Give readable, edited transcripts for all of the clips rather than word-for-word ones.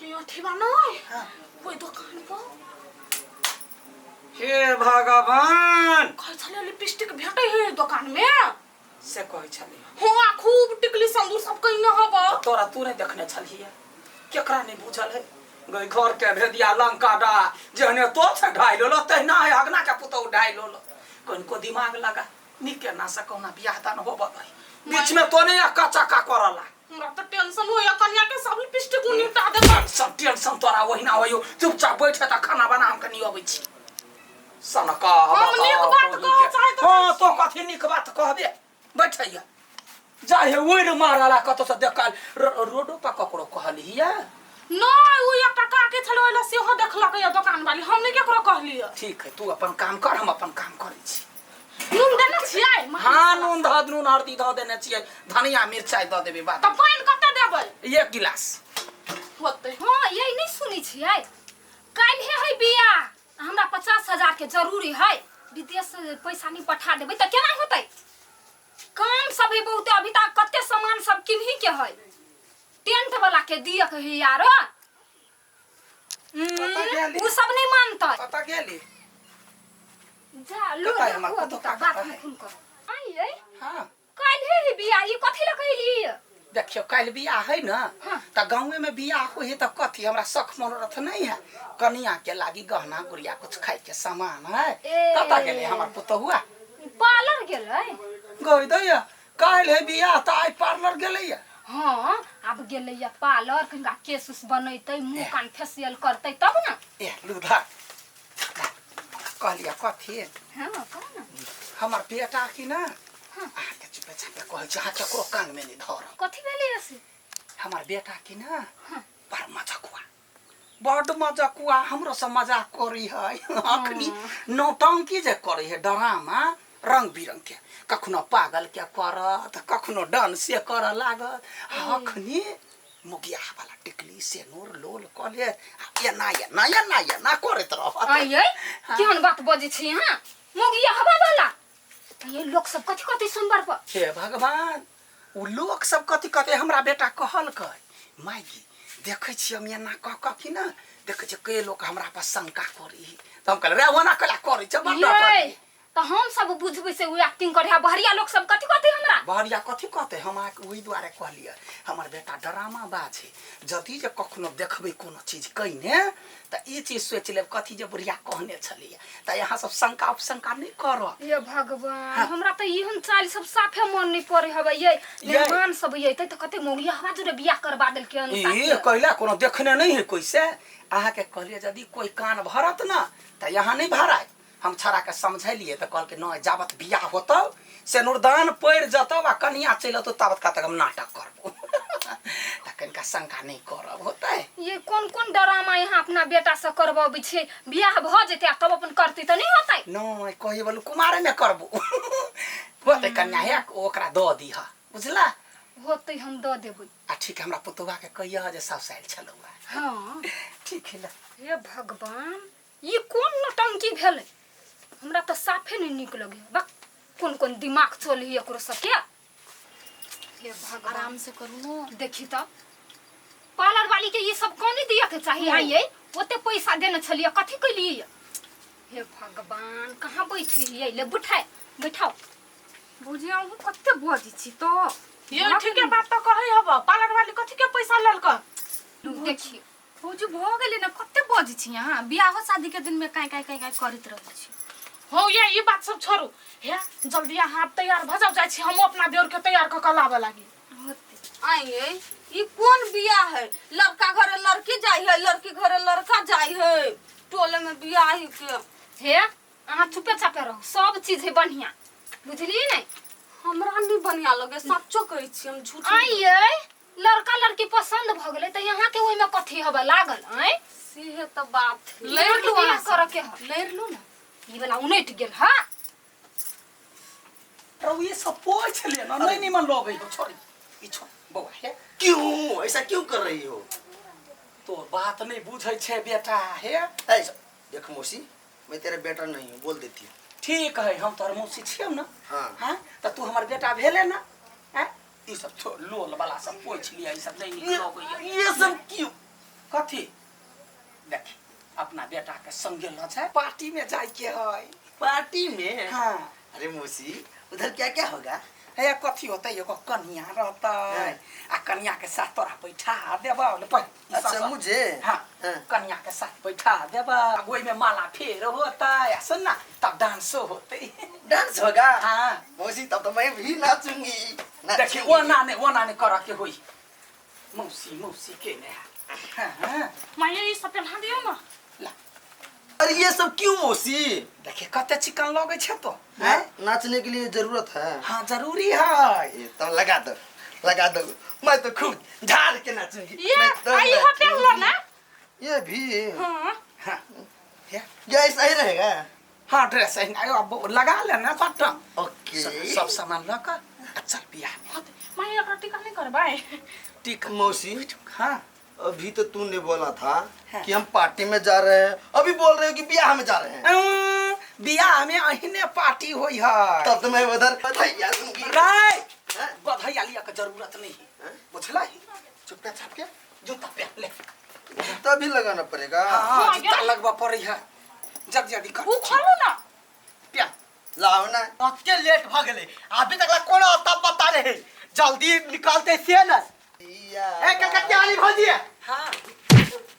ये अथीवा नहीं ओहि दोकान पर हे भगवान। कहै छलै लिपस्टिक भेटै है दोकान में। से कहै छलै? हाँ, खूब टिकली संदूर सब कइने हब। तोरा तू नहीं देखने छलिए, केकरा नहीं बुझल है? गई घर के भेदिया लंका डा जेहने तो से ढाई लोलो तहिना है अगना के पुतौ ढाई लोलो। कनिको दिमाग लगा निके ना से कहुना बियाह दान होब दही, बीच में तो नहीं कच्चा का करला। हमरा तो टेंशन होया कन्या के सब लिपस्टिक उनिटा देबै। सब टेंशन तोरा ओहिना होयो, चुपचाप बैठ त खाना बना हम कनी अबै छी। सनका हम नीक बात कह चाहैत। हाँ तो कथी नीक बात कहबे? बैठैया जाहे उड़ि मारला कतौ से देखल रोडो पर ककरो कहलियै? नहीं, उ एकटा काकी छलै ओइला सेहो देखलक या दोकान वाली, हम नहीं केकरो कहलियै। ठीक है, तू अपन काम कर, हम अपन काम करै छी। नून देने छियै? हाँ, नून धऽ, नून हल्दी धऽ देने छियै, धनिया मिरचाई दऽ देबै बाद। तऽ पानि कते देबै? एक गिलास होतै। हाँ, यही नहीं सुनै छियै, काल्हे है बियाह, हमरा 50,000 के जरूरी है, विदेश से पैसा नहीं पठा देबै तऽ केना होतै? काम सब है बहुत, अभी तक कते सामान सब किन्ही के है, टेंट वाला के दिए के है यार। कतऽ गेली? उ सब नहीं मानतै। कतऽ गेली? जा लो। कतऽ है हमर देखू अभी पुतोह? तक बात कतऽ में है? फोन करो आइए। हाँ। काल्हे ही बियाह, ई कथी लए कहलियै? देखियौ, काल्हि बियाह है न। हाँ। तऽ गाँवे में बियाह होइ है तऽ कथी हमरा शख मनोरथ नहीं है? कनिया के लागी गहना गुड़िया कुछ खाए के सामान है। ए। कतऽ गेलै हमर पुतहुआ? पार्लर गेलै। गई दैया, काल्हि है बियाह तऽ आइ पार्लर गेलैया? हाँ, आब गेलैया पार्लर, कनिका केस उस बनेतै, मुँह कान फेसियल करतै तब ने। ए लू धर, कहलिया कथी? हाँ, कह ना। हमर बेटा की ना, अहाँके चुपे चापे कहै छी, अहाँ केकरो कानमे नहि धरब। कथी भेलै से? हमर बेटा की ना बड़ मजकुआ, बड मजकुआ, हमरो से मजाक करी है। अखनी नौटंकी जे करी है, डरामा रंग बिरंग के, कखनो पागल के करत, कखनो डांस करऽ लागत। आ अखनी मुगिया वाला टिकली सेनूर लोल कऽ लेत आ एना एना एना एना करैत रहत। आइए, केहन बात बजै छी अहाँ, मोगिया हवा वाला? ये लोक सब कथी कथी सुनबर पर। हे भगवान, उ लोक सब कथी कथी। हमरा बेटा कहलकै, माइगी देखै छी हम एना कऽ कऽ कि ना देखै छी के लोक हमरा पर शंका करी। तऽ हम कहलियै, रे ओना कला करै छै बड्ड ये करी। तऽ हम सब बुझबै से उ एक्टिंग करे है, बहरिया लोक सब कथी कथी हमरा? बहरिया कथी कहते? हम अहाँके ओहि दुआरे कहलियै, हमर बेटा ड्रामा बाज है। यदि जे कखनो देखबै कोनो चीज कहिने तऽ ई चीज सोचि लेब कथी जे बुढ़िया कहने छलैया, तऽ यहाँ सब शंका उपशंका नहि करब। ये भगवान, हमरा तऽ एहन चालि सब साफे मन नहीं पड़े हवे। ये ये। मेहमान सब अइतै तऽ कते मोगिया हवा जोरे बियाह करबा देलकै हन ई साथे। कहला कोनो देखने नहीं है कोई से। अहाँके कहलियै, यदि कोई कान भरत ना तऽ यहाँ नहीं भराय। हम छड़ा के समझेलियै तऽ कहलकै, नहि, जाबत बियाह होतौ, सेनुरदान पड़ि जतौ आ कनिया चलि अतौ, ताबत का तक हम नाटक करबो, तऽ कनिका शंका नहि करब होतै। ये कोन कोन डरामा यहाँ अपना बेटा से करबबै छियै? बियाह भऽ जेतै आ तब अपन करतै तऽ नहि होतै? नहि, कही बोलू कुमारे मे करबो होतै। कन्या हे, ओकरा दऽ दीह, बुझला? होतै, हम दऽ देबै। आ ठीक, हमरा पुतौआ के कहिया जे सासु आयल छलौ। हाँ। ठीक है। हे भगवान, ई कोन नौटंकी भेलै? हमरा तऽ साफे नहि नीक लगैया। बक, कोन कोन दिमाग चलै है एकरो सबके। हे भगवान, आराम से करू न। देखी तऽ पार्लर वाली के ई सब कोनी दिया के चाही। आइए, ओते पैसा देने छलियै, कथी कैलियै? हे भगवान, कहाँ बैठे हियै? ले बैठाय, बैठाओ। बुझियौ, अहूँ कते बजै छी तऽ। ये ठीके बात तऽ कहै हब, पार्लर वाली कथी के पैसा लेलक? देखियौ भौजी, भऽ गेलै ने, कते बजै छी अहाँ? बियाहो शादी के दिन में काँय काँय काँय काँय करैत रहै छी। हो ये, ई बात सब छोड़ू हे, जल्दी अहाँ आब तैयार भऽ जाउ, जाइ छी हमहूँ अपना देवर के तैयार कऽ कऽ लाबऽ लागी। होतै। आइए, ई कोन बियाह है? लड़का घरे लड़की जाय है, लड़की घरे लड़का जाय है, टोले में बियाह है के? हे, अहाँ चुपे चापे रहू, सब चीज है बढ़िया, बुझलियै ने? हमरा नहीं बढ़िया लगे, सच्चो कहै छी, हम झूठ नहीं। आइए, लड़का लड़की पसंद भ गेलै तऽ यहाँ के ओहिमे कथी हबे लागल? आँय, सेहे तऽ बात है। लड़ि लू बियाह अहाँ करऽ के ह। लड़ि लू ने। ई वाला उनटि गेल। हा रौ, ये सब पोछ ले ना, नहीं निमन लगै हो, छोड़ ई, छोड़ बौआ हे। क्यों, ऐसा क्यों कर रही हो? तो बात नहीं बुझै छै बेटा हे। ऐसा देख मौसी, मैं तेरा बेटा नहीं हूँ, बोल देती हूँ। ठीक है, हम तोहर मौसी छियौ ना? हाँ। हाँ, तऽ तू हमर बेटा भेले ना? हैं, ई सब छोड़, लोल वाला सब पोछ लिया, ई सब नहीं नीक लगैया। ये सब क्यों? कथी देखी अपना बेटा के संगे ल जाए पार्टी में जाए के है। पार्टी में? हाँ। अरे मौसी उधर क्या क्या होगा? हे कथी होतै, एगो कनिया रहतै आ कनिया के साथ तोरा बैठा देबौ। अच्छा मुझे? हाँ, कनिया के साथ बैठा देबौ, ओहि में माला फेर होतै आ सुन ना तब डांसो होतै। डांस होगा? हाँ। मौसी तब तो मैं भी नाचूंगी। देखी ओ ना ने कर के होई मौसी मौसी के ने। हाँ माया ई सब पहना दियो ना। ला। अरे ये सब क्यों मौसी? देखिए कते चिकन लगे छे तो हैं? नाचने के लिए जरूरत है। हाँ जरूरी है। ये तो लगा दो लगा दो, मैं तो खूब झाड़ के नाचूंगी। ये मैं तो आई हो पहन लो ना। ये भी। हां हाँ ये ऐसा ही रहेगा। हाँ ड्रेस है ना अब लगा लेना बटन। ओके सब सामान लगा चल बियाह में। माया एकरा टीका नहीं करबाय? टीका मौसी। हाँ अभी तो तूने बोला था हाँ। कि हम पार्टी में जा रहे हैं, अभी बोल रहे हो कि ब्याह में जा रहे हैं। बियाह में अहिने पार्टी होई है। तब तो मैं उधर बधाइयाँ दूंगी। राय बधाइयाँ लिया के जरूरत नहीं है, बुझला ही? चुपचाप छाप के जूता पहन ले। जूता भी लगाना पड़ेगा। हाँ जूता लगवा पड़ी है। जल्दी जल्दी कर। वो खोलो ना। प्या लाओ ना। अतके लेट भ गेलै, अभी तक कोनो अता पता नहीं, जल्दी निकालते से ना। ए कलकत्ता वाली भौजी। हां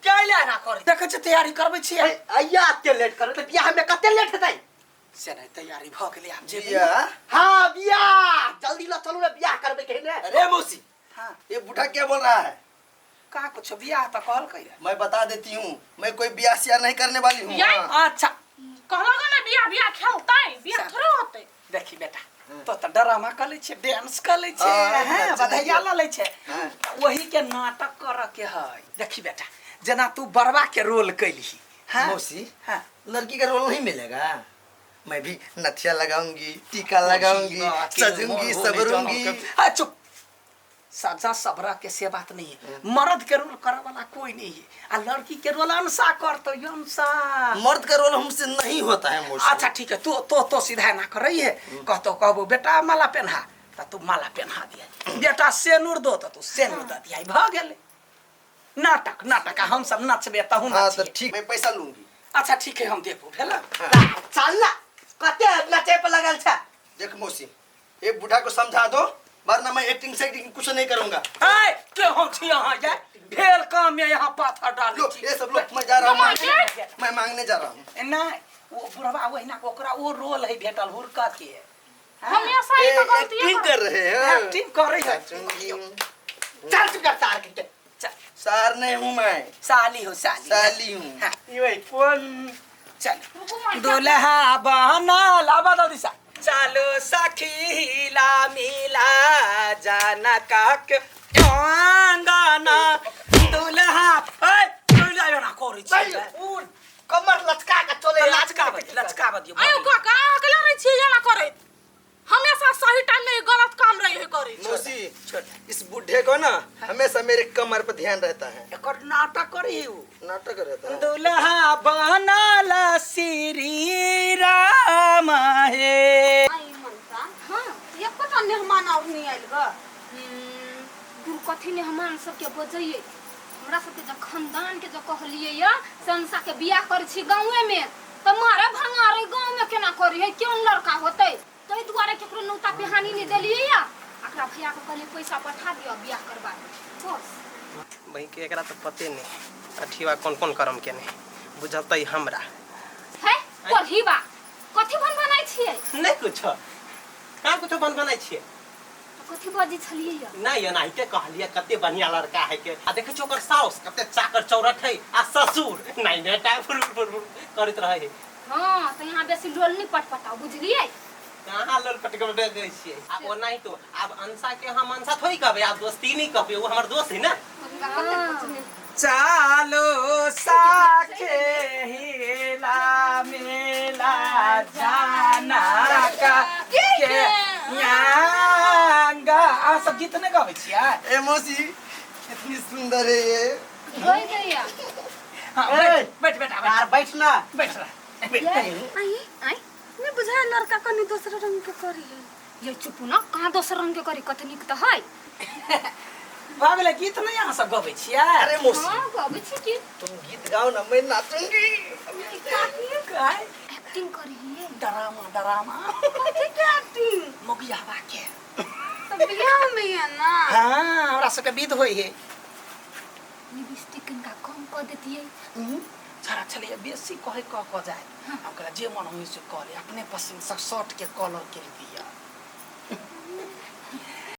क्या लेना कर देखै छी तैयारी करबै छी। आइया अते लेट करबै त बियाह में कते लेट हेतै? से नहीं तैयारी भ गेलै आब जेबै। हां बियाह जल्दी ल चलू ना, बियाह करबै कहने। अरे मौसी। हां ये बूढ़ा क्या बोल रहा है? का कुछ बियाह त कहलकै। मैं बता देती हूं, मैं कोई बियाह सिया नहीं करने वाली हूं। अच्छा कहलक ना बियाह बियाह खेलतै, बियाह थोड़े होतै। देखी बेटा तो त ड्रामा कर लै छे, डांस कर लै छे, हैं बधाइया ल लै छे, वही के नाटक कर के है। देखी बेटा जना तू बरवा के रोल कैली। हां मौसी। हां लड़की का रोल नहीं मिलेगा, मैं भी नथिया लगाऊंगी, टीका लगाऊंगी, सजूंगी सबरूंगी। हां चुप, सजा सबरा के से बात नहीं है। मर्द के रोल करे वाला कोई नहीं है आ लड़की के रोल अंसा करतो अंसा। मर्द का रोल हमसे नहीं होता है मौसी। अच्छा ठीक है, तू तो तो सीधा ना कर रही है। कहतो कहबो बेटा माला पहना त तू माला पहना दिया, बेटा सेनूर दो त तू सेनूर the दिया, भ गेलै नाटक नाटक। हम सब नचबे तहु हां नाचिए। तो ठीक, मैं पैसा लूंगी। अच्छा ठीक है हम देबो भेला। चल ना कते नचे पर लगल छ। देख मौसी ये बूढ़ा को समझा दो, वरना मैं एक्टिंग सेक्टिंग कुछ नहीं करूंगा। ए के हम छी यहां जाए भेल काम में यहां पाथर डाल लो ये सब लोग, मैं जा रहा हूं, मैं मांगने जा रहा हूं। नहीं वो बुढ़वा वहिना ओकरा वो रोल है भेटल हुरका के। हम ऐसा ही तो गलती एक्टिंग कर रहे हैं, एक्टिंग कर रही है। चल चुप कर सार के चल। सार नहीं हूं मैं, साली हो, साली साली हूं। ये कौन? चल दुल्हा बनल अब जल्दी सा चलो सखी ला मिला जाना काक आंगना दुल्हा। ए दुल्हा ना करै छी कमर लचका के चले, लचकाब लचकाब दियो। आयो काका अकेला रहै छी एना करैत, हमेशा सही टाइम में गलत काम रही है करै। मौसी इस बुढ़े को ना हमेशा मेरे कमर पर ध्यान रहता है। एकर नाटक करी उ, नाटक रहता है। दुल्हा बनल श्री राम हे। आई मनता। हां एकोटा मेहमान और नहीं आइल ग। दूर कथी मेहमान सबके बजैये, हमरा सबके जब खानदान के जो कहलिए या संसा के बियाह करै छी गाँवे में त मारे भंगारे गाँव में केना करी है, क्यों लड़का होतै? तै दुआरे केकरो नौता पिहानी नहीं देलिए या एकरा भैया के कहलिए पैसा पठा दियो बियाह करबा बस। बहिन के एकरा तो पते नहीं अठीवा कौन कौन करम के नहीं बुझतै हमरा है। पढ़ीबा कथी बन बनाइ छियै? नहीं कुछ कहाँ कुछ बन बनाइ छियै। कथी बजै छलियै या? नहीं एनाहिते कहलियै कते बढ़िया लड़का है के, आ देखै छी ओकर साउस कते चाकर चौरठ है आ ससुर नहीं नहीं टाइम फुर फुर करैत रहै है। हां त यहाँ बेसी लोल नहीं पटपटाउ बुझलियै? कहाँ लोल पटकबे दै छियै। आ ओनाही तो आब अंसा के हम अंसा थोड़ी कहबै, आब दोस्ती नहीं कहबै, वो हमर दोस्त है ना। चालो साखे हिला मेला जाना का के यांगा। आ सब गीत नहीं गाबै छियै? ए मौसी कितनी सुंदर है ये। होय गया। हां बैठ बैठ बेटा यार बैठ ना, बैठ ना। आई आई नहीं बुझाय लड़का कनी दोसर रंग के करी है। ये चुप ना, कहाँ दोसर रंग के करी, कते नीक त है। भऽ गेलै गीत नहि अहाँ सब गबै छियै? अरे मौसी, हाँ, गबै छी की। तुम गीत गाओ ना, मैं नाचूंगी। काय? एक्टिंग करिए। Drama drama. कथी के एक्टिंग? मोगियाबा के। तऽ बियाह में ये ना। हाँ, हमरा सबके विध होइ है। लिपस्टिक कनिका कम कऽ देतियै। छड़ा छलैया बेसी कहै कह कऽ जाय, हम कहलियै जे मन होइ से कऽ ले, अपने पसन्द से शर्ट के कलर के दिअ।